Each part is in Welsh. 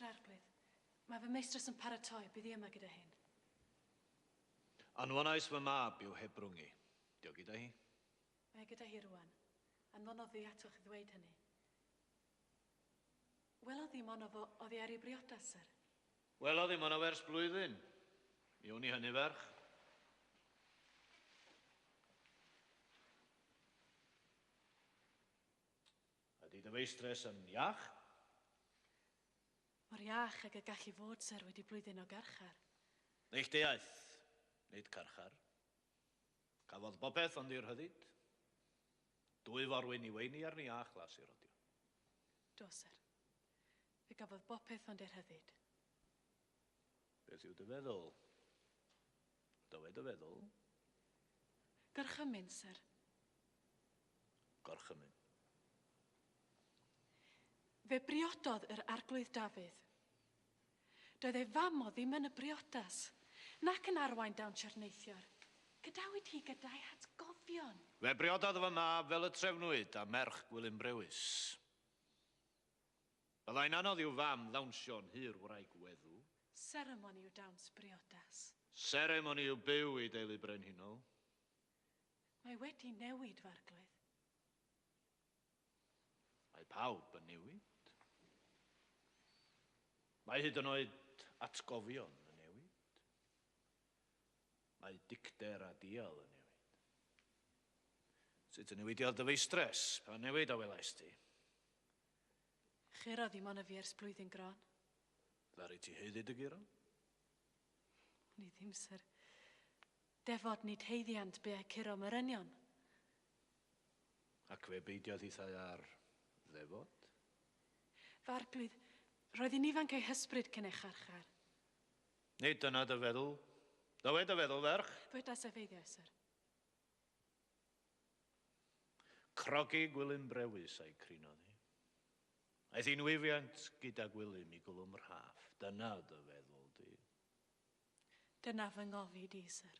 arglwydd. Mae fy meistres yn paratoi, bydd hi yma gyda hyn. Anfonais fy mab i'w hebrwng i. Dio gyda hi? Mae e gyda hi rwan. Anfonodd fi atoch i ddweud hynny. Welodd hi mono fo oddi ar ei briodas, syr. Welodd hi mono fe ers blwyddyn. Mi wn i hynny, ferch. Ydy dy feistres yn iach? Mor iach ag y gall i fod, syr, wedi blwyddyn o garchar. Neilltuaeth, nid carchar. Cafodd bopeth ond ei rhyddid. Dwy forwyn i weini arni a chlas i rodio. Do, syr. Fe gafodd bopeth ond ei rhyddid. Beth yw dy feddwl? Dywed dy feddwl. Gorchymyn, syr. Gorchymyn. Fe briododd yr Arglwydd Dafydd. Doedd ei fam o ddim yn y briodas, nac yn arwain dawnsio'r neithior. Gadawyd hi gyda'i hatgofion. Fe briododd fy mab fel y trefnwyd â merch Gwilym Brewis. Byddai'n anodd i'w fam ddawnsio'n nhŷ'r wraig weddw. Seremoni yw dawns briodas. Seremoni yw byw i deulu brenhinol. Mae wedi newid, f'arglwydd. Mae pawb yn newid. Mae hyd yn oed atgofion yn newid. Mae dicter a dial yn newid. Sut y newidiodd dy feistres? Pa newid a welaist ti? Churodd hi mono fi ers blwyddyn gron. Ddaru ti haeddu dy guro? Wn i ddim, syr. Defod nid haeddiant be ai curo morynion. Ac fe beidiodd hithau â'r ddefod? Fy arglwydd, roedd hi'n ifanc ei hysbryd cyn ei charchar. Nid dyna dy feddwl. Dywed dy feddwl, ferch. Ddwedais ef eiddiau, syr. Crogi Gwilym Brewis a'i crinodd hi. Aeth hi'n wyfiant gyda Gwilym i gwlwm rhaff. Dyna dy feddwl di. Dyna fy ngofid i, syr.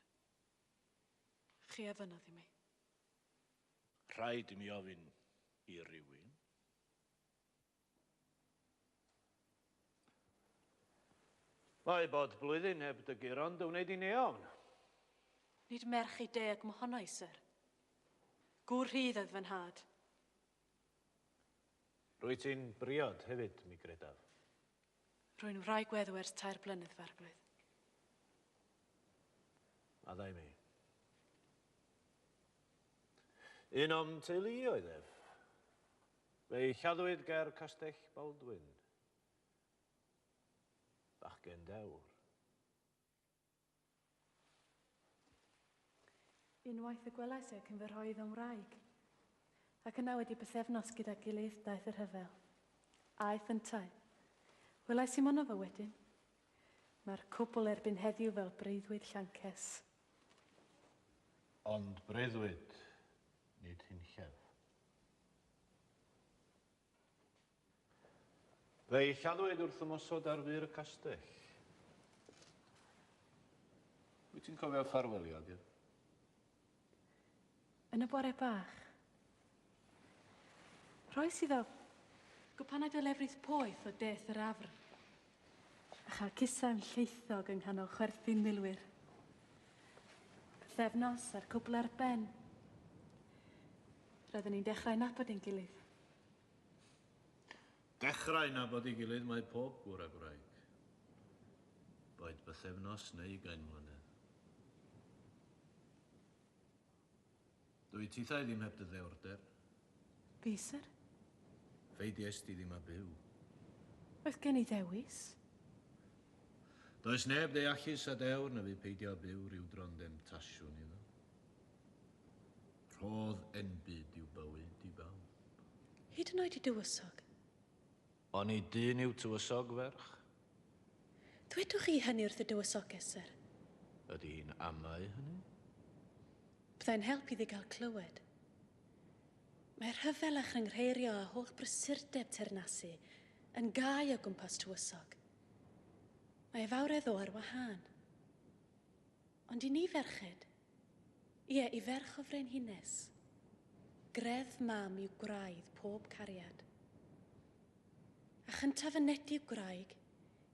Chi a fynnodd i mi. Rhaid i mi ofyn i rywun. Mae bod blwyddyn heb dy guro'n dy wneud i'n eofn. Nid merch i deg mohono i, syr. Gŵr rhydd oedd fy nhad. Rwyt ti'n briod hefyd, mi gredaf. Rwy'n wraig weddw ers tair blynedd, fy arglwydd. Maddau mi. Un o'm teulu i oedd ef. Fe'i lladdwyd ger Castell Baldwin. Bachgen dewr. Unwaith y gwelais e cyn fy rhoi iddo'n wraig. Ac yna wedi pythefnos gyda'i gilydd daeth y rhyfel. Aeth yntau. Welais i mono fo wedyn. Mae'r cwbl erbyn heddiw fel breuddwyd llances. Ond breuddwyd, nid hunllef. Fe'i lladdwyd wrth ymosod ar fur y castell. Wyt ti'n cofio ffarwelio ag ef? Yn y bore bach. Rhoes iddo gwpanaid o lefrith poeth o deith yr afr, a chael cusan llaethog yng nghanol chwerthin milwyr. Pythefnos a'r cwbl ar ben. Roedden ni'n dechrau nabod ein gilydd. Dechrau nabod ei gilydd mae pob gŵr a gwraig, boed bythefnos neu ugain mlynedd. Dwyt tithau ddim heb dy ddewrder. Fi, syr? Pheidiest di ddim â byw. Oedd gen i ddewis? Does neb ddeallus a dewr na fu peidio â byw rhyw dro'n demtasiwn iddo. Rhodd enbyd yw bywyd i bawb. Hyd yn oed i dywysog. Oni dyn yw tywysog, ferch? Ddwedwch chi hynny wrth y dywysoges, syr? Ydy hi'n amau hynny? Byddai'n help iddi gael clywed. Mae rhyfel a chynghreirio a holl brysurdeb teyrnasu yn gau o gwmpas tywysog. Mae ei fawredd o ar wahân. Ond i ni ferched, Ie, i ferch o frenhines. Greddf mam yw gwraidd pob cariad. A chyntaf yn nedi yw gwraig.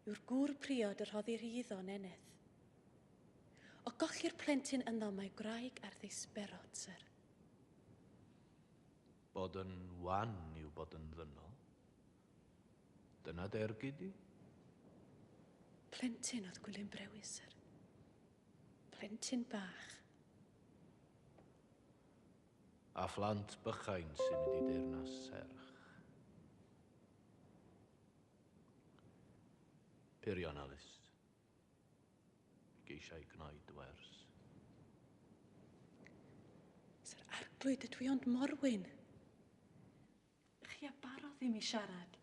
yw'r gŵr priod y rhoddir hi iddo yn eneth. O golli'r plentyn ynddo mae gwraig ar ddisberod, syr. Bod yn wan yw bod yn ddynol. Dyna dy ergyd di? Plentyn oedd Gwilym Brewis, syr. Plentyn bach. A phlant bychain sy'n mynd i deyrnas serch. Purion, Alice. Mi geisiau gwneud dy wers. Syr Arglwydd, ydw i ond morwyn. Chi a barodd i mi siarad.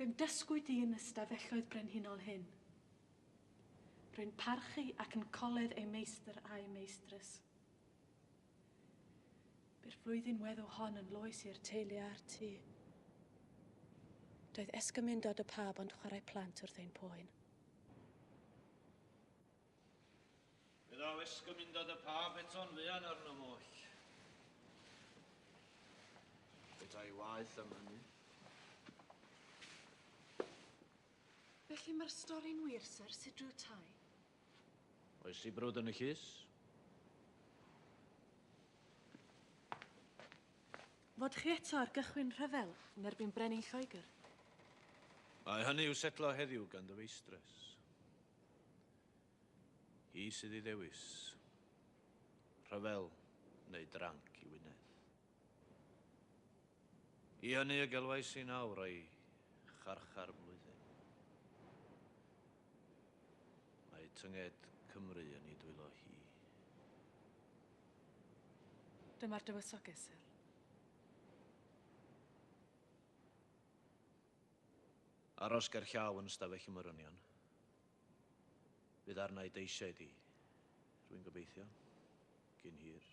Fe'm dysgwyd i yn y stafelloedd brenhinol hyn. Rwy'n parchu ac yn coledd ei meistr a'i meistres. Bu'r flwyddyn weddw hon yn loes i'r teulu a'r tŷ. Doedd esgymundod y pab ond chwarae plant wrth ein poen. Fe ddaw esgymundod y pab eto'n fuan arnom oll. Petai waeth am hynny. Felly mae'r stori'n wir, syr, sut drwy tai? Oes sibrwd yn y llys? Fod chi eto ar gychwyn rhyfel yn erbyn Brenin Lloegr? Mae hynny i'w setlo heddiw gan dy feistres. Hi sydd i ddewis. Rhyfel neu dranc i Wynedd. I hynny y gelwais i nawr o'i charchar blwyddyn. Mae tynged Cymru yn ei dwylo hi. Dyma'r dywysoges, syr. Aros ger llaw yn ystafell y morynion. Fydd arna i deisiau di, rwy'n gobeithio, cyn hir.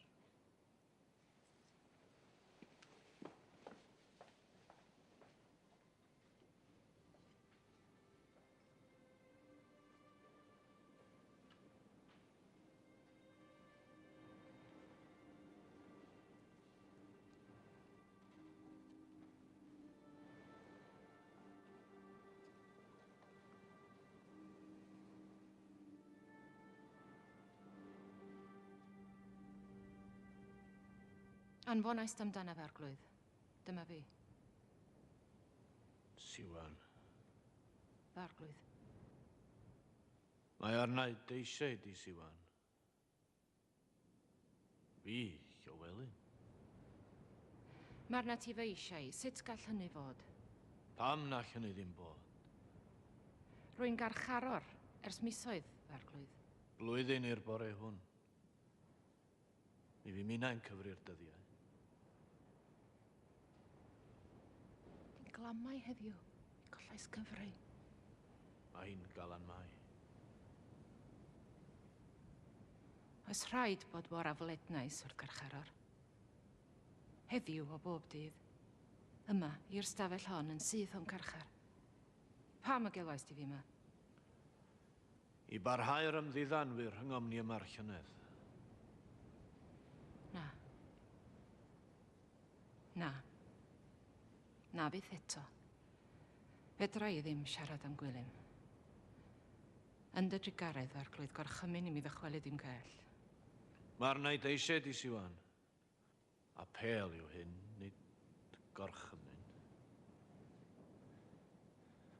Anfonaist amdanaf, Arglwydd. Dyma fi. Siwan. Fy Arglwydd. Mae arna i deisiau di, Siwan. Fi, Llywelyn. Mae arna ti fy eisiau. Sut gall hynny fod? Pam na all hynny ddim bod? Rwy'n garcharor ers misoedd, fy Arglwydd. Blwyddyn i'r bore hwn. Mi fu minnau'n cyfri'r dyddiau. Fi'n glamau heddiw. Mi gollais gyfri. Mae hi'n galan mai. Oes rhaid bod mor aflednais wrth garcharor? Heddiw o bob dydd. Yma, i'r stafell hon, yn syth o'm carchar. Pam y gelwais di fi yma? I barhau'r ymddiddan fu rhyngom ni yma'r llynedd. Na. Na. Na fyth eto. Fedra i ddim siarad am Gwilym. Yn dy drugaredd, Arglwydd, gorchymyn i mi ddychwelyd i'm cell. Mae arna i dy eisiau di, Siwan. Apêl yw hyn, nid gorchymyn.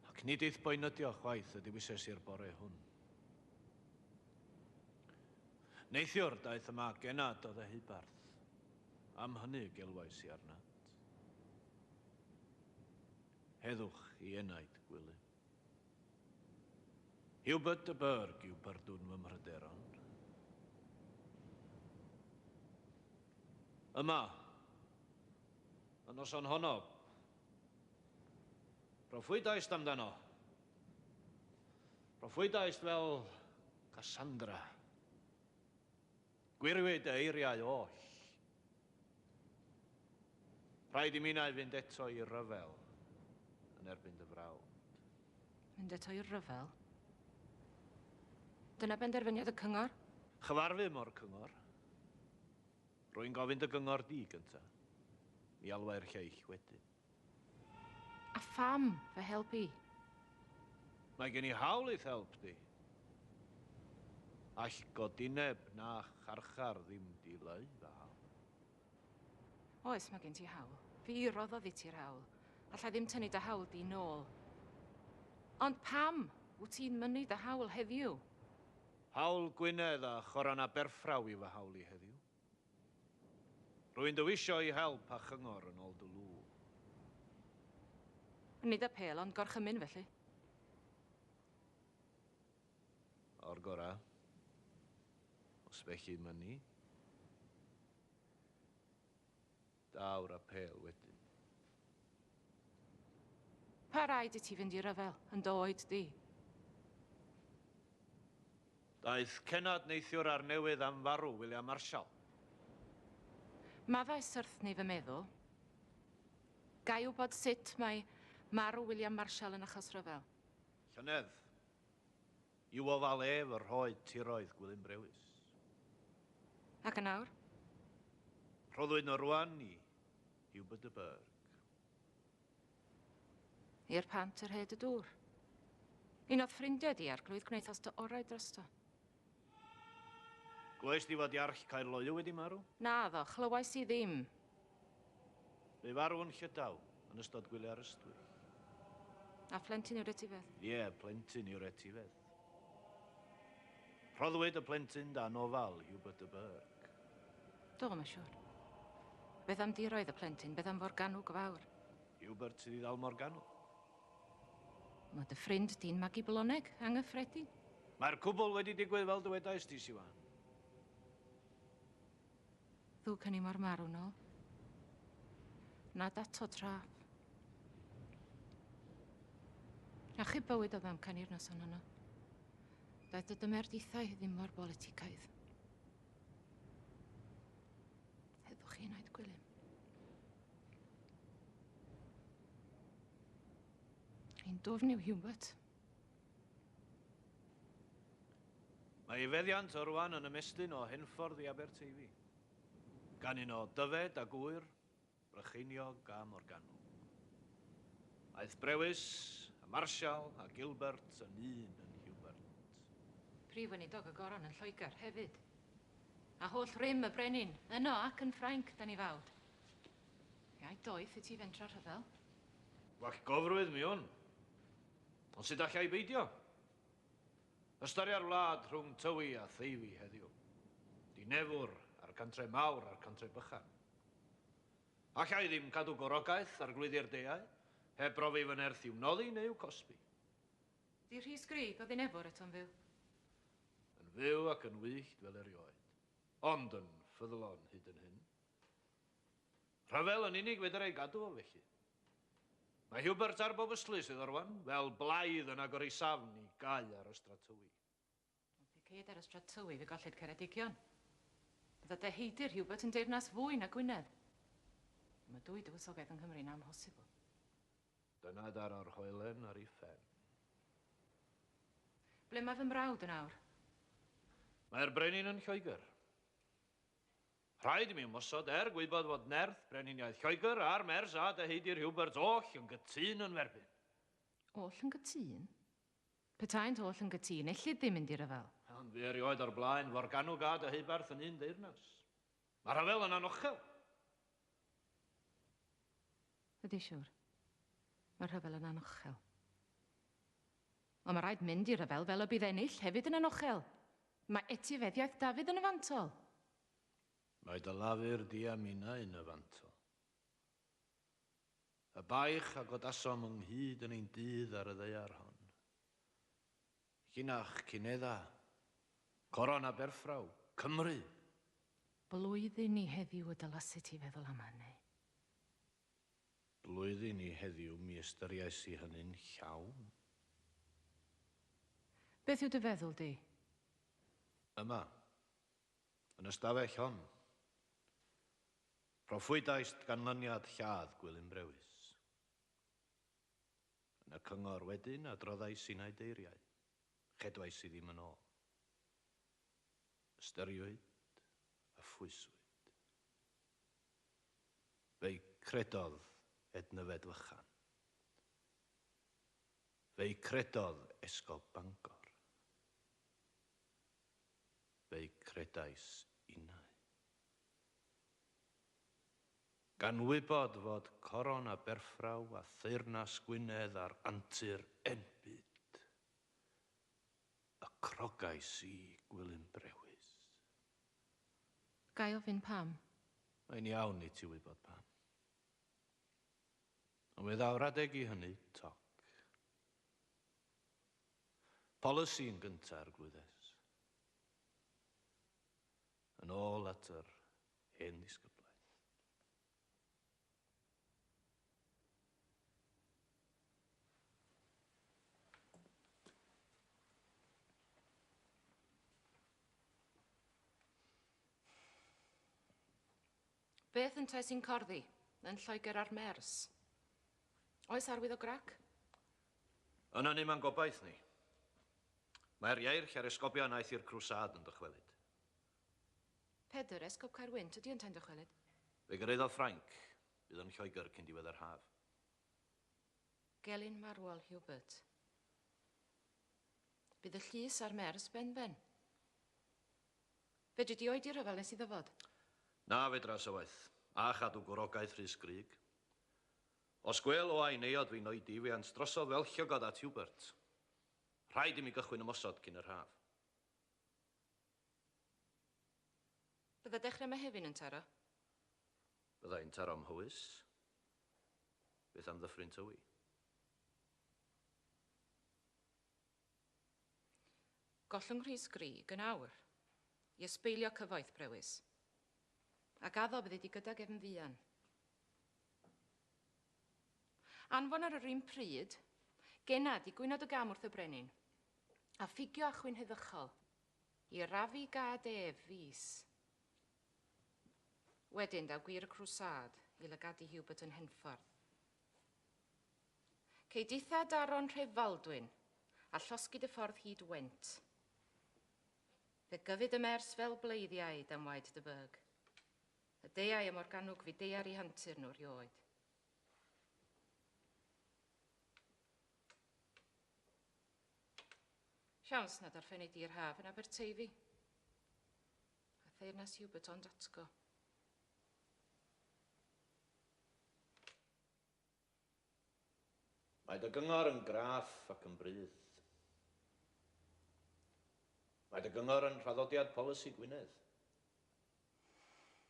Ac nid eith boenydio chwaith y dewises i'r bore hwn. Neithiwr daeth yma genad o Ddeheubarth. Am hynny y gelwais i arnat. Heddwch i enaid Gwilym. Hubert de Burgh yw byrdwn fy mhryderon. Yma, y noson honno, proffwydaist amdano. Proffwydaist fel Cassandra. Gwiriwyd y eiriau oll. Rhaid i minnau fynd eto i ryfel yn erbyn dy frawd. Mynd eto i'r rhyfel? Dyna benderfyniad y cyngor? Chyfarfu mo'r cyngor. Rwy'n gofyn dy gyngor di gynta. Mi alwai'r lleill wedyn. A pham fy help i? Mae gen i hawl i'th help di. All godineb na charchar ddim dileu fy hawl. Oes, mae gen ti hawl. Fi roddodd i ti'r hawl. Alla i ddim tynnu dy hawl di nôl. Ond pam wyt ti'n mynnu dy hawl heddiw? Hawl Gwynedd a Choron Aberffraw yw fy hawl i heddiw. Rwy'n dy wisio i help a chyngor yn ôl dy lw. Nid apêl, ond gorchymyn felly. O'r gorau. Os felly mynni. Daw'r apêl wedyn. Pa raid i ti fynd i ryfel, yn dy oed di? Daeth cennad neithiwr ar newydd am farw William Marshal. Maddau syrthni fy meddwl. Ga i wybod sut mae marw William Marshal yn achos rhyfel? Llynedd, i'w ofal ef y rhoed tiroedd Gwilym Brewis. Ac yn awr? Rhoddwyd nhw rwan i Hubert de Burgh. I'r pant yr hed y dŵr. Un o'dd ffrindiau di, arglwydd, gwnaethos dy orau drosto. Glywais di fod Iarll Caerloyw wedi marw? Naddo, chlywais i ddim. Bu farw yn Llydaw yn ystod gwyliau'r Ystwyth. A phlentyn yw'r etifedd? Ie, plentyn yw'r etifedd. Rhoddwyd y plentyn dan ofal Hubert de Burgh. Do, mae'n siŵr. Beth am diroedd y plentyn? Beth am Forgannwg fawr? Hubert sydd i ddal Morgannwg. Mae dy ffrind di'n magu bloneg, anghyffredin. Mae'r cwbl wedi digwydd fel dywedais di, Siwan. Ddwg hynny mor marw nôl. Nad ato trap. Achub bywyd oedd amcan i'r noson honno. Daeth dy dymer dithau ddim mor boliticaidd. Heddwch i enaid Gwilym. Ein dwfn yw Hubert. Mae ei feddiant o rwan yn ymestyn o Henffordd i Aberteifi, gan uno Dyfed a Gŵyr, Brycheiniog a Morgannwg. Aeth Brewis, a Marshall a Gilbert yn un yn Hubert. Prif Weinidog y Goron yn Lloegr hefyd. A holl rym y brenin, yno ac yn Ffrainc, da ni fawd. Iau doeth i ti fentra rhyfel. Wallgofrwydd mi wn. Ond sut alla i beidio? Ystyria'r wlad rhwng Tywi a Theifi heddiw. Dinefwr a'r cantre mawr a'r cantre bychan. Alla i ddim cadw gorogaeth arglwyddi'r deau, heb brofi fy nerth i'w noddi neu i'w cosbi. Di Rhys Gryg o Ddinefwr eto'n fyw? Yn fyw ac yn wyllt fel erioed, ond yn ffyddlon hyd yn hyn. Rhyfel yn unig fedr ei gadw o felly. Mae Hubert ar bob ystlys iddo rwan, fel blaidd yn agor ei safn i gau ar Ystrad Tywi. Ond pe ceid ar Ystrad Tywi fe gollid Ceredigion. Bydda deheudir Hubert yn deyrnas fwy na Gwynedd. Mae dwy dywysogaeth yng Nghymru'n amhosibl. Dyna daro'r hoelen ar ei phen. Ble mae fy mrawd yn awr? Mae'r brenin yn Lloegr. Rhaid i mi ymosod er gwybod fod nerth brenhiniaeth Lloegr a'r Mers a deheudir Hubert oll yn gytûn yn f'erbyn. Oll yn gytûn? Petaent oll yn gytûn, ellid ddim mynd i ryfel. Ond fu erioed o'r blaen Forgannwg a Deheubarth yn un deyrnas. Mae rhyfel yn anochel. Ydy siwr. Mae rhyfel yn anochel. Ond mae rhaid mynd i ryfel fel y bydd ennill hefyd yn anochel. Mae etifeddiaeth Dafydd yn y fantol. Mae dy lafur di a minnau yn y fantol. Y baich a godasom ynghyd yn ein dydd ar y ddaear hon. Llinach Cunedda, Coron Aberffraw, Cymru. Blwyddyn i heddiw y dylasit ti feddwl am hynny. Blwyddyn i heddiw mi ystyriais i hynny'n llawn. Beth yw dy feddwl di? Yma, yn y stafell hon, proffwydaist ganlyniad lladd Gwilym Brewis. Yn y cyngor wedyn adroddais innau deiriau, chedwais i ddim yn ôl. Ystyriwyd a phwyswyd. Fe'i credodd Ednyfed Fychan. Fe'i credodd Esgob Bangor. Fe'i credais innau. Gan wybod fod coron Aberffraw a theyrnas Gwynedd ar antur enbyd, y crogais i Gwilym Brewis. Ga i ofyn pam? Mae'n iawn i ti wybod pam. Ond fe ddaw'r adeg i hynny, toc. Polisi yn gynta, Arglwyddes. Yn ôl at yr hen ddisgyblaeth. Beth yntau sy'n corddi yn Lloegr a'r Mers? Oes arwydd o grac? Yna ni ma'n gobaith ni. Mae'r ieirll a'r esgobion aeth i'r crwsâd yn dychwelyd. Pedr, Esgob Caerwynt, ydy yntau'n dychwelyd? Fe gyrhaeddodd Ffrainc. Bydd yn Lloegr cyn diwedd yr haf. Gelyn marwol Hubert. Bydd y llys a'r mers benben. Fedri di oedi rhyfel nes iddo fod? Na fedra sa waeth, a chadw gwrogaeth Rhys Grug. Os gwêl Owain euod fi'n oedi, fe ant drosodd fel llygod at Hubert. Rhaid i mi gychwyn ymosod cyn yr haf. Bydda dechrau Mehefin yn taro? Bydda i'n taro Mhowys. Beth am Ddyffryn Tywi? Gollwng Rhys Gryg yn awr, i ysbeilio cyfoeth Brewis. Ac addo byddi di gydag ef yn fuan. Anfon ar yr un pryd, genad i gwyno dy gam wrth y brenin, a ffugio achwyn heddychol, i rafu gad ef fis. Wedyn daw gwir y crwsâd i lygadu Hubert yn Henffordd. Cei ditha daro'n rhef Faldwyn, a llosgi dy ffordd hyd Went. Fe gyfyd y mers fel bleiddiaid am waed dy byg. Y deuai y Morgannwg fudeiar i hantur nhw rioed. Siawns nad orffenni di'r haf yn Aberteifi. A theyrnas Hubert ond atgo. Mae dy gyngor yn graff ac yn brudd. Mae dy gyngor yn nhraddodiad polisi Gwynedd.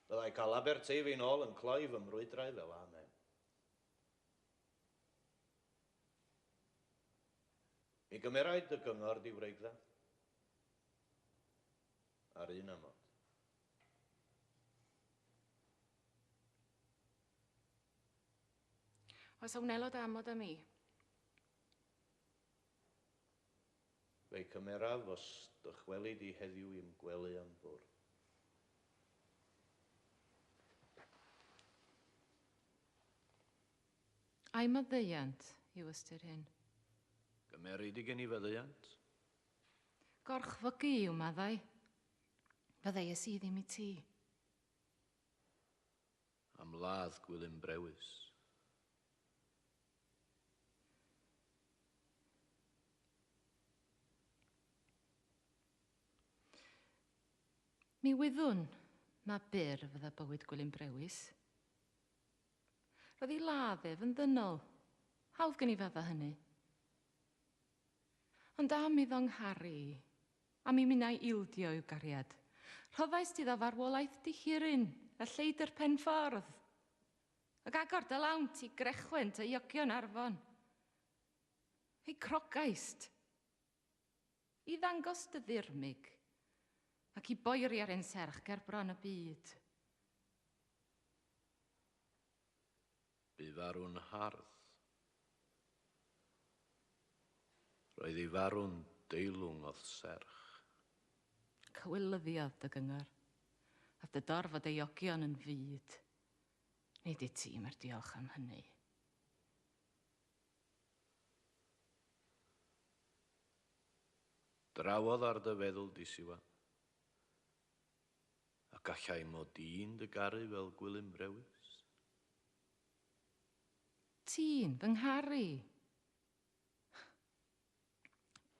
Byddai cael Aberteifi'n ôl yn cloi fy mrwydrau fel amen. Mi gymerai dy gyngor di wreigdda. Ar un amod. Oes a wnelo dy amod â mi? Fe'i cymeraf os dychweli di heddiw i'm gwely am bwrdd. Ai maddeuant yw ystyr hyn? Gymeri di gen i faddeuant? Gorchfygu yw maddau. Faddeuais i ddim i ti. Am ladd Gwilym Brewis. Mi wyddwn ma byr fydda bywyd Gwilym Brewis. Roedd ei ladd ef yn ddynol. Hawdd gen i fadda hynny. Ond am iddo 'ngharu i, am i minnau ildio i'w gariad, rhoddaist iddo farwolaeth dihiryn a lleidr pen ffordd, ac agor dy lawnt i grechwent euogion Arfon. Fe'i crogaist i ddangos dy ddirmyg, ac i boeri ar ein serch ger bron y byd. Bu farw'n hardd. Roedd ei farw'n deilwng o'th serch. Cywilyddiodd dy gyngor, a dy dorf o deiogion yn fud. Nid i ti mae'r diolch am hynny. Drawodd ar dy feddwl di, Siwan. A gallai mod i'n dy garu fel Gwilym Brewis? Ti'n fy ngharu!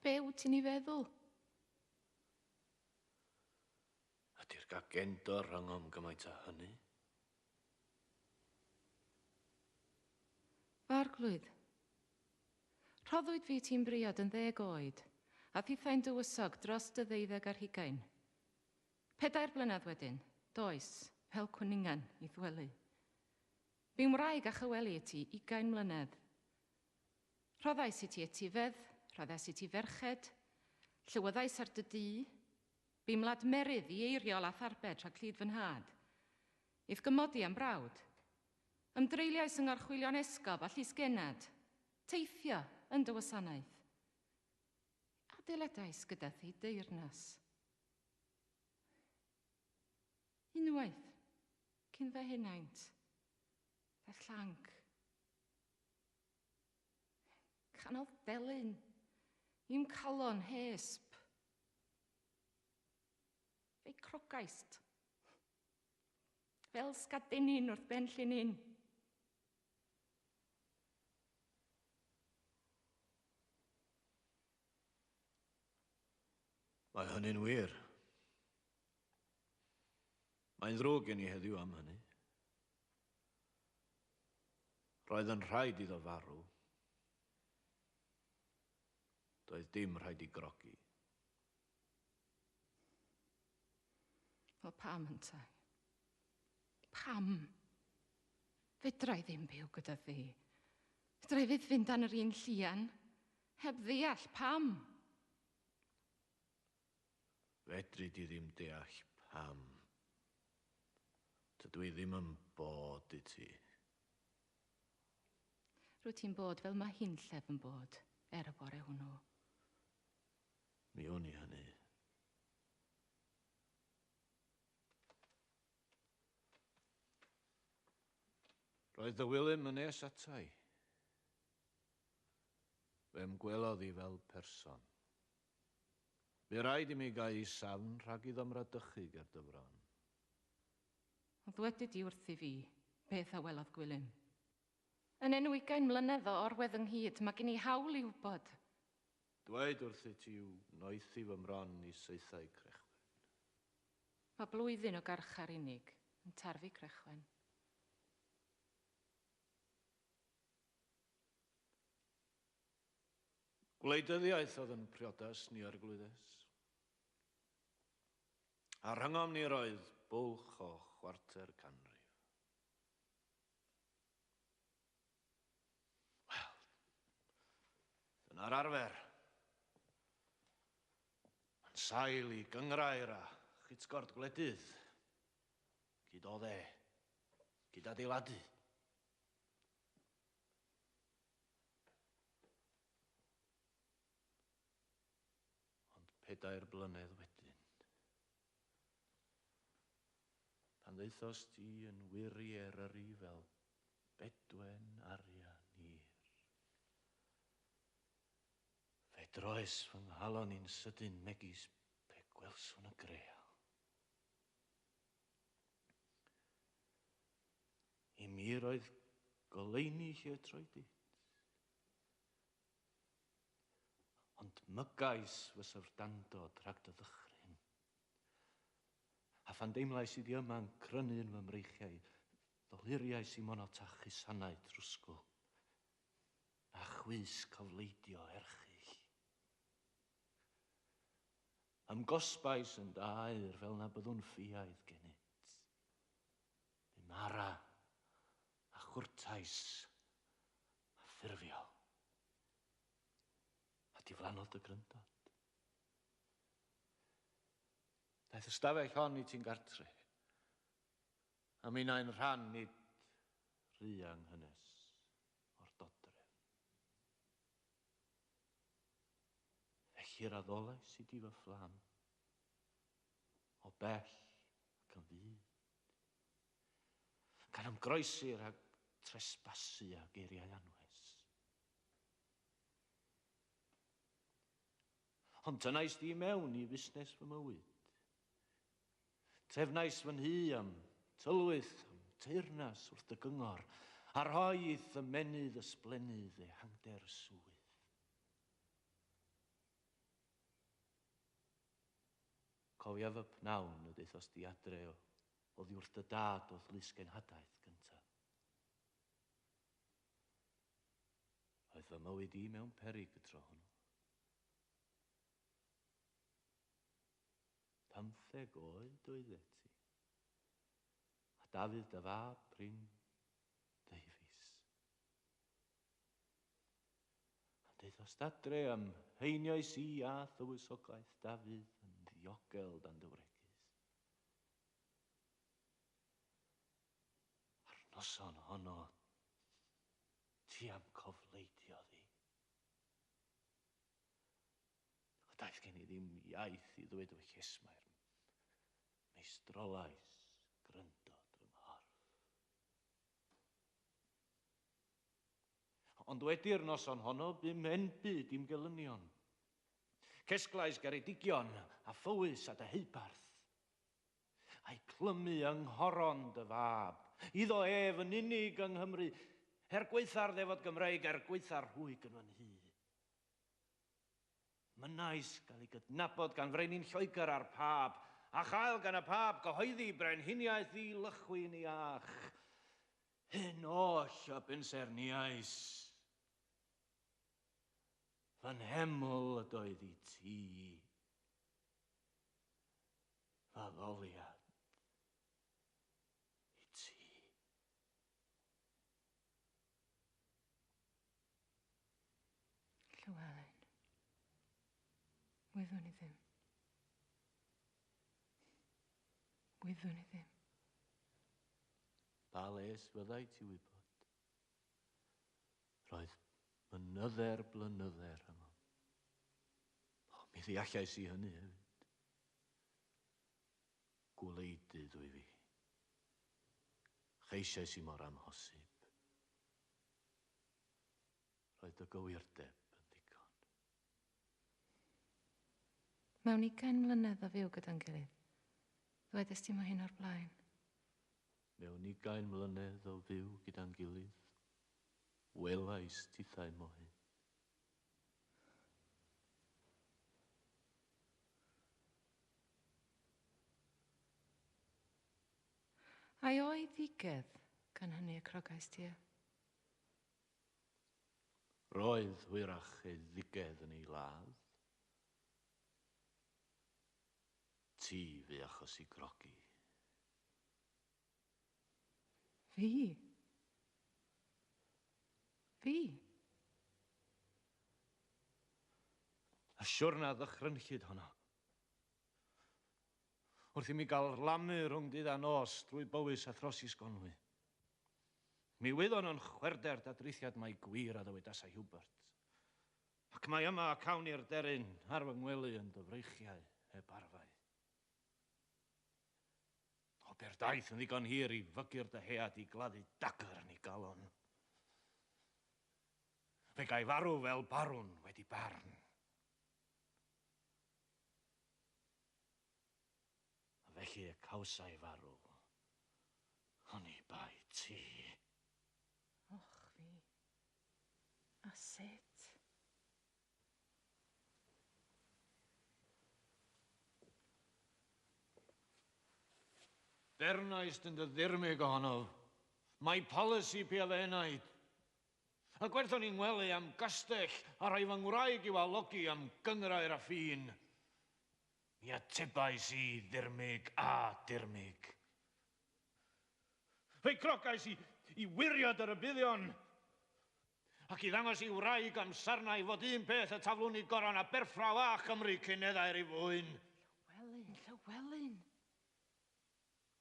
Be wyt ti'n ei feddwl? Ydy'r gagendor rhyngom gymaint â hynny? F'arglwydd, rhoddwyd fi ti'n briod yn 10 oed, a thithau'n dywysog dros dy 22. 4 blynedd wedyn, does, fel cwningan i ddwelu. Bu'n wraig a chyweli i ti 20 mlynedd. Rhoddais i ti etifedd, rhoddais i ti ferched, llywyddais ar dy dŷ, bu'm ladmerydd i eiriol a tharbed rhag llid fy nhad. I'th gymodi am brawd. Ymdreuliais yng ngorchwylion esgob a llysgennad, teithio yn dy wasanaeth. Adeiladais gyda thi deyrnas. Unwaith, cyn fy henaint, daeth llanc. Canodd delyn i'm calon hesb. Fe'i crogaist. Fel sgadenyn wrth ben llinyn. Mae hynny'n wir. Mae'n ddrwg gen i heddiw am hynny. Roedd yn rhaid iddo farw. Doedd dim rhaid i grogi. Wel, pam yntau? Pam? Fedra i ddim byw gyda thi. Fedra i fyth fynd dan yr un llian, heb ddeall pam. Fedri di ddim deall pam. Tydw i ddim yn bod i ti. Rwyt ti'n bod fel mae hunllef yn bod er y bore hwnnw. Mi wn i hynny. Roedd dy Wilym yn nes atai. Fe'm gwelodd i fel person. Bu raid i mi gau safn rhag iddo mradychu ger dy fron. Ond ddwedid di wrthi fi beth a welodd Gwilym. Yn enw 20 mlynedd o orwedd ynghyd, mae gen i hawl i wybod. Dweud wrthyt ti yw noethi fy mron i saethau crechwen. Mae blwyddyn o garchar unig yn tarfu crechwen. Gwleidyddiaeth oedd yn priodas ni arglwyddes. A rhyngom ni roedd bwlch o 250 canrif. Wel, dyna'r arfer. Mae'n sail i gynghrair a chytgord gwledydd. Cyd-odde, cyd-adeiladu. Ond 4 blynedd wedyn, pan ddaethost ti yn wir i Eryri fel bedwen arian hir, fe droes fy nghalon i'n sydyn megis pe gwelswn y greal. I mi roedd goleuni lle troedit. Ond mygais fy syfrdandod rhag dy ddychryn. A phan deimlais i di yma'n crynu yn fy mreichiau, ddoluriais i monot a chusanau trwsgwl, a chwys cofleidio erchyll. Ymgosbais yn daer fel na byddwn ffiaidd gennyt. Bumara a chwrtais a ffurfiol. A diflannodd dy gryndod. Daeth ystafell hon i ti'n gartre. A minnau'n rhan nid rhy anghynnes o'r dodrefn. Felly'r addolais i di fy fflam, o bell ac yn fyd, gan ymgroesi rhag tresbasu a geiriau anwes. Ond tynnais di mewn i fusnes fy mywyd. Trefnais fy nhŷ am tylwyth, am teyrnas wrth dy gyngor, a rhoi i'th ymennydd ysblennydd ehangder swydd. Cofiaf y pnawn y daethost di adre oddi wrth dy dad o'th lysgenhadaeth gyntaf. Roedd fy mywyd i mewn peryg y tro hwnnw. 15 oed oeddet ti, a Dafydd dy fab prin ddeufis. A daethost adre am heinioes i a thywysogaeth Dafydd yn ddiogel dan dy wregys. A'r noson honno, ti am cofleidiodd i. A daeth gen i ddim iaith i ddweud fy llesmair. Meistrolais gryndod fy nghorff. Ond wedi'r noson honno, bum enbyd i'm gelynion. Cesglais Geredigion a Phowys a Deheubarth, a'u clymu yng nghoron dy fab, iddo ef yn unig yng Nghymru, er gwaetha'r ddefod Gymreig, er gwaetha'r rhwyg yn fy nhŷ. Mynnais gael ei gydnabod gan frenin Lloegr a'r Pab, a chael gan y Pab gyhoeddi brenhiniaeth i lychwi'n iach. Hyn oll a bensaernïais. Fy nheml ydoedd i ti. Fy addoliad i ti. Llywelyn. Wyddwn i ddim. Wyddwn i ddim. Pa les fyddai ti wybod? Roedd mynydder blynydder rhyngom. O, mi ddeallais i hynny hefyd. Gwleidydd wyf fi. Cheisiais i mor amhosib. Roedd dy gywirdeb yn ddigon. Mewn ugain mlynedd o fyw gyda'n gilydd, ddwedais ti mo hyn o'r blaen. Mewn ugain mlynedd o fyw gyda'n gilydd, welais tithau mo hyn. Ai o'i ddigedd gan hynny y crogais ti ef? Roedd hwyrach ei ddigedd yn ei ladd. Ti fu achos i grogi. Fi? Fi? Y siwrna ddychrynllyd honno. Wrth i mi gael rlamu rhwng dydd a nos drwy Bowys a thros i Sgonwy. Mi wyddwn yn chwerwder dadrithiad mai gwir a ddywedasai Hubert. Ac mai yma y cawn i'r deryn ar fy ngwely yn dy freichiau heb arfau. O, pe'r daith yn ddigon hir i fygu'r dyhead i gladdu dagr yn ei galon. Fe gai farw fel barwn wedi barn. A felly y cawsai farw, oni bai ti. Och fi. A sut? Dernaist yn dy ddirmyg ohonof. Mae polisi pia fy enaid. A gwerthon ni'n ngwely am gastell a rhoi fy ngwraig i'w alogi am gynghrair a ffin. Mi atebais i ddirmyg a dirmyg. Fe'i crogais i i wirio dy rybuddion ac i ddangos i wraig am sarnau fod un peth y taflwn i goron Aberffraw a Chymru cyn eddair ei fwyn. Llywelyn, Llywelyn!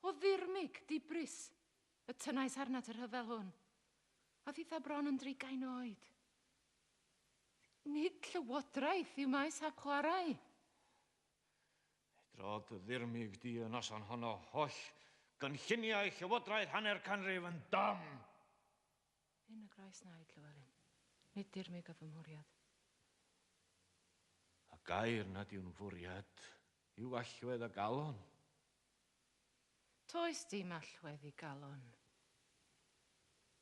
O ddirmyg, dibris, y tynnais arnat y rhyfel hwn. A thitha bron yn drigain oed. Nid llywodraeth yw maes hap chwarae. Fe drodd dy ddirmyg di y noson honno holl gynlluniau llywodraeth hanner canrif yn dom! Yn y groes naid, Llywelyn. Nid dirmyg oedd fy mwriad. A gair nad yw'n fwriad yw allwedd y galon. Toes dim allwedd i galon.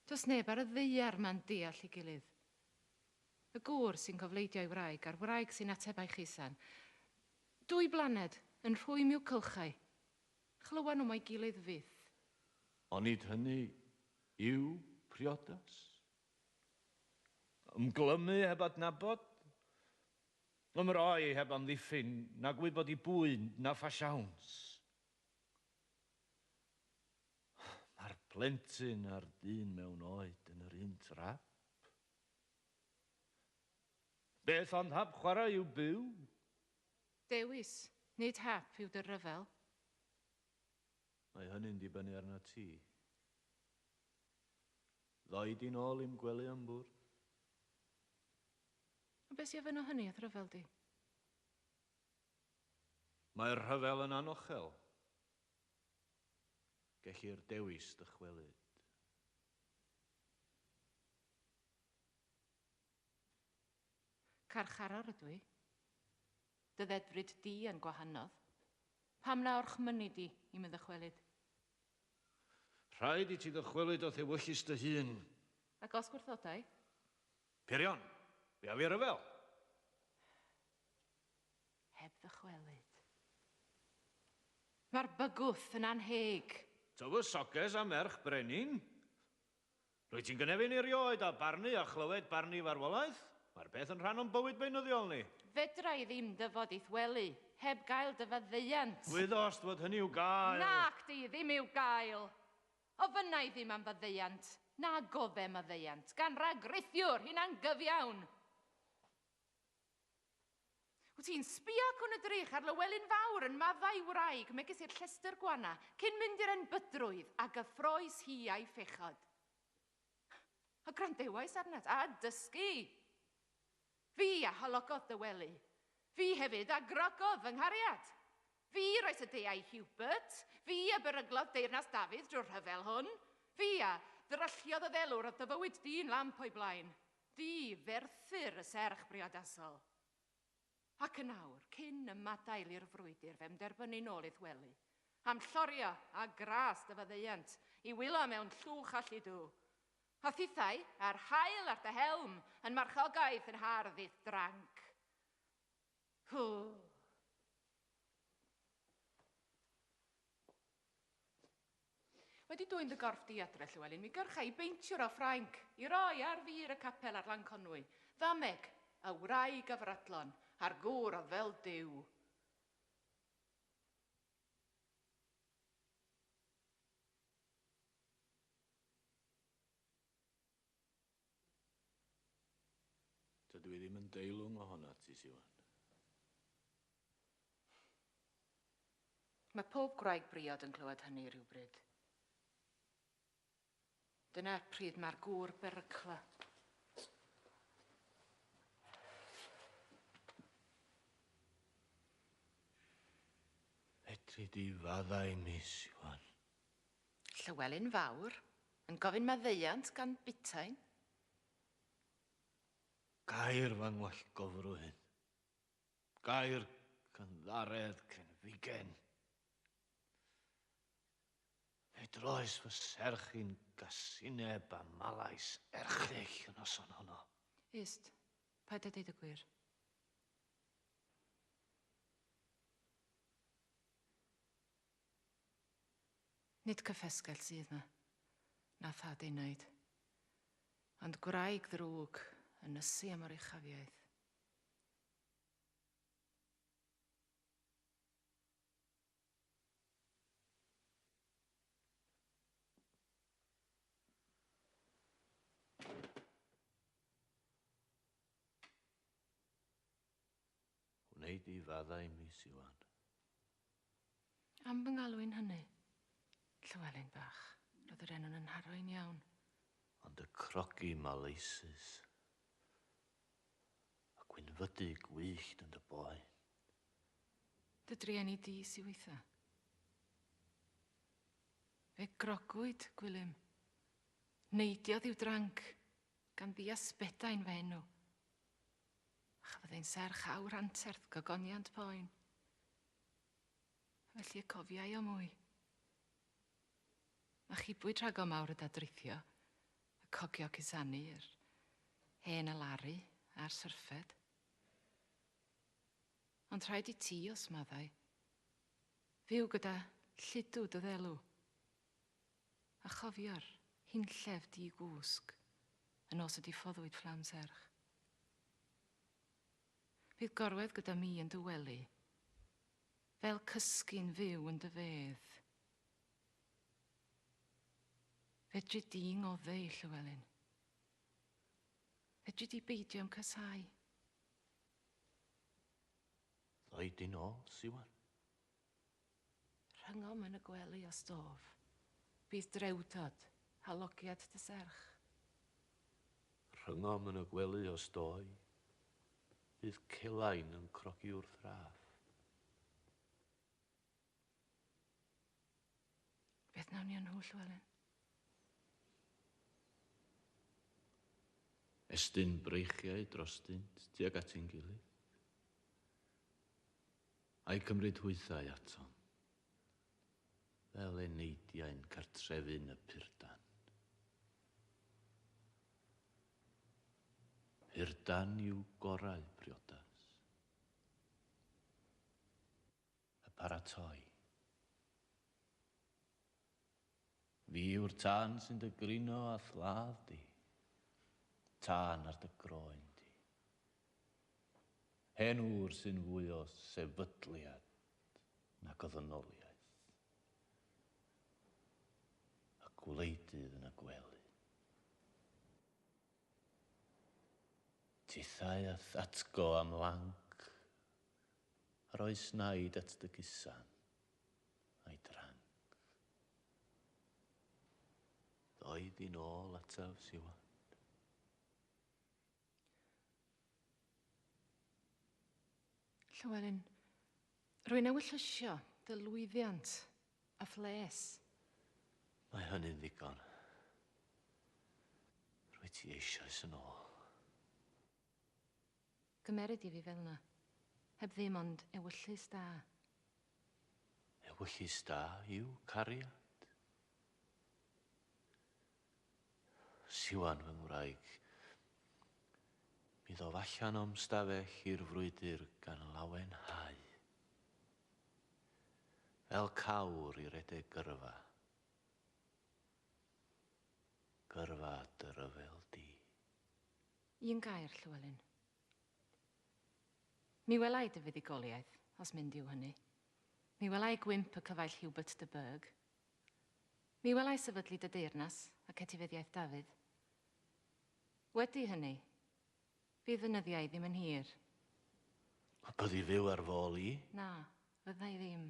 Does neb ar y ddaear 'ma'n deall ei gilydd. Y gŵr sy'n cofleidio ei wraig a'r wraig sy'n ateb a'i chusan. Dwy blaned Yn rhwym i'w cylchau. Chlywan nhw mo'i gilydd fyth. Onid hynny yw priodas? Ymglymu heb adnabod? Ymroi heb amddiffyn, na gwybod i bwy na pha siawns? Mae'r plentyn a'r dyn mewn oed yn yr un trap. Beth ond hap chwarae yw byw? Dewis, nid hap yw dy ryfel. Mae hynny'n dibynnu arnat ti. Ddoi di'n ôl i'm gwely am bwrdd? Ond beth sy ofyn o hynny a'th ryfel di? Mae'r rhyfel yn anochel. Gellir dewis dychwelyd. Carcharor ydw i. Dy ddedfryd di yn gwahanodd. Pam na orchmynni di i mi ddychwelyd? Rhaid i ti ddychwelyd o'th ewyllys dy hun. Ac os gwrthodai? Purion, fe af i ryfel. Heb ddychwelyd. Mae'r bygwth yn anheg. Tywysoges a merch brenin? Rwyt ti'n gynefin erioed â barnu a chlywed barnu farwolaeth? Mae'r peth yn rhan o'n bywyd beunyddiol ni. Fedra i ddim dyfod i'th wely heb gael dy faddeuant. Wyddost fod hynny i'w gael. Nac di, ddim i'w gael. Ofynna i ddim am faddeuant, na gofe maddeuant, gan ragrithiwr hunangyfiawn. Wyt ti'n sbio cwn y drych ar Lywelyn Fawr yn maddau wraig megis i'r llestr gwana cyn mynd i'r enbydrwydd a gyffroes hi a'i phechod. A gwrandewais arnat, a dysgu. Fi a halogodd dy wely. Fi hefyd a grogodd fy nghariad. Fi roes y deau Hubert. Fi a beryglodd deyrnas Dafydd drwy'r rhyfel hwn. Fi a ddrylliodd y ddelwr oedd dy fywyd di'n lamp o'i blaen. Di ferthyr y serch briodasol. Ac yn awr, cyn ymadael i'r frwydr, fe'm derbynnu nôl i'th wely. Am llorio a gras dy faddeuant, i wylo mewn llwch a lludw. A thithau, a'r haul ar dy helm, yn marchogaeth yn hardd i'th dranc. Hw! Wedi dwyn dy gorff di adre, Llywelyn, mi gyrcha i beintiwr o Ffrainc, i roi ar fur y capel ar lan Conwy. Ddameg, y wraig a fradlon, a'r gŵr oedd fel Duw. Dydw i ddim yn deilwng ohonat ti, Siwan. Mae pob gwraig briod yn clywed hynny rhywbryd. Dyna pryd mae'r gŵr berygla. Fedri di faddau mi, Siwan? Llywelyn Fawr yn gofyn maddeuant gan butain. Gair fy ngwallgofrwydd. Gair cynddaredd cenfigen. Fe droes fy serch i'n gasineb a malais erchyll y noson honno. Ist, paid â deud y gwir. Nid cyffesgell sydd 'ma, na thad enaid, ond gwraig ddrwg yn ysu am oruchafiaeth. Wnei di faddau mi, Siwan? Am fy ngalw'n hynny, Llywelyn bach, roedd yr enw'n yn nharo'n iawn. Ond y crogi maleisus, y gwynfydu gwyllt yn dy boen. Dy drueni di sy weitha. Fe grogwyd, Gwilym. Neidiodd i'w dranc, gan ddiasbedain fy enw. A chafodd ein serch awr anterth gogoniant poen. A felly y cofiai o mwy. A chibwyd rhag o mawr y dadrithio, y cogio cusanu, yr hen alaru a'r syrffed. Ond rhaid i ti os maddau. Fyw gyda lludw dy ddelw. A chofio'r hunllef di-gwsg y nos y diffoddwyd fflam serch. Fydd gorwedd gyda mi yn dy wely, fel cysgu'n fyw yn dy fedd. Fedri di ngoddeu, Llywelyn. Fedri di beidio â'm casáu. Ddoi di nôl, Siwan. Rhyngom yn y gwely o stôf, bydd drewdod, halogiad dy serch. Rhyngom yn y gwely os doi, bydd celain yn crogi wrth raff. Beth nawn ni â nhw, Llywelyn? Estyn breichiau drostynt tuag at ein gilydd. A'i cymryd hwythau atom, fel eneidiau'n cartrefu'n y purdan. Purdan yw gorau priodas. Y paratoi. Fi yw'r tân sy'n dy grino a thladd di. Tân ar dy groen di. Hen ŵr sy'n fwy o sefydliad nag o ddynoliaeth. Y gwleidydd yn y gwely. Tithau a'th atgo am lanc, a roes naid at dy gusan, a'i dranc. Ddoi di'n ôl ataf, Siwan. Llywelyn, rwy'n ewyllysio dy lwyddiant a phles. Mae hynny'n ddigon. Rwy ti eisoes yn ôl. Gymerid i fi fel yna. Heb ddim ond ewyllys da. Ewyllys da yw cariad. Siwan fy ngwraig, mi ddof allan o'm stafell i'r frwydr gan lawenhau. Fel cawr i redeg gyrfa. Gyrfa dy ryfel di. Un gair, Llywelyn. Mi wela i dy fuddugoliaeth, os mynd yw hynny. Mi wela i gwymp y cyfaill Hubert de Burgh. Mi wela i sefydlu dy deyrnas ac etifeddiaeth Dafydd. Wedi hynny, fydd fy nyddiau ddim yn hir. Byddi fyw ar f'ôl i? Na, fydda i ddim.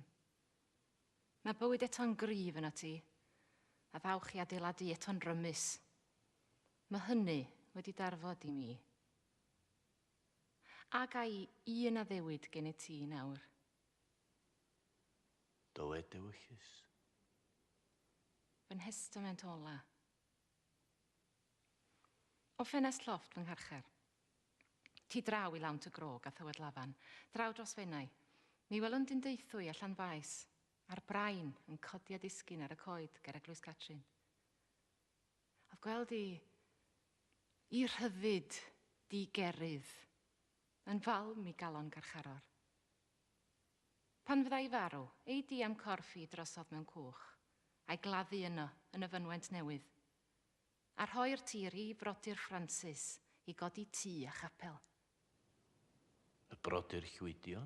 Mae bywyd eto'n gryf ynot ti, a ddawch i adeiladu eto'n rymus. Mae hynny wedi darfod i mi. A ga i un addewid gennyt ti nawr? Dywed dewyllys. Fy nhestament ola. O ffenest llofft fy ngharchar. Ti draw i lawnt y grog a thywod lafan, draw dros Fenai. Mi welwn Dindaethwy a Llanfaes, a'r brain yn codi a disgyn ar y coed ger Eglwys Catrin. Oedd gweld i, i rhyddid digerydd yn falm i galon garcharor. Pan fydda i farw, ei di a'm corff i drosodd mewn cwch, a'i gladdu yno yn y fynwent newydd, a rhoi'r tir i frodyr Francis i godi tŷ a chapel. Y brodyr llwydion?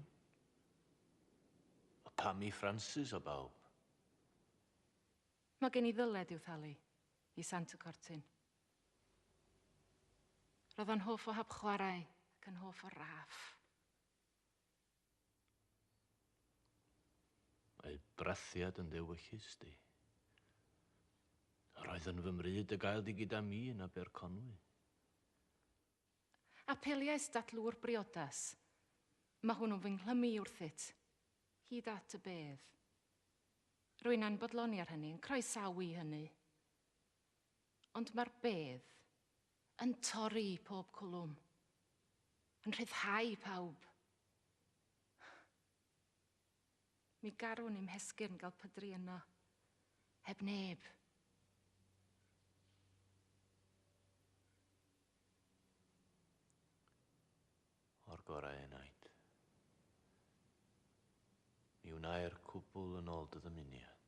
Y pam i Francis o bawb? Mae gen i ddyled i'w thalu, i Sant y Cortyn. Roedd o'n hoff o hapchwarae ac yn hoff o raff. Mae brathiad yn ddewyllys di. Yr oedd yn fy mryd y gael di gyda mi yn Aberconwy. Apeliais dadlwr briodas. Mae hwnnw'n fy nghlymu i wrthyt, hyd at y bedd. Rwy'n anbodloni ar hynny, yn croesawu hynny. Ond mae'r bedd yn torri pob cwlwm, yn rhyddhau pawb. Mi garwn i'm hesgyrn gael pydru yno, heb neb. O'r gorau enaid. Mi Mi wnai'r cwbl yn ôl dy ddymuniad.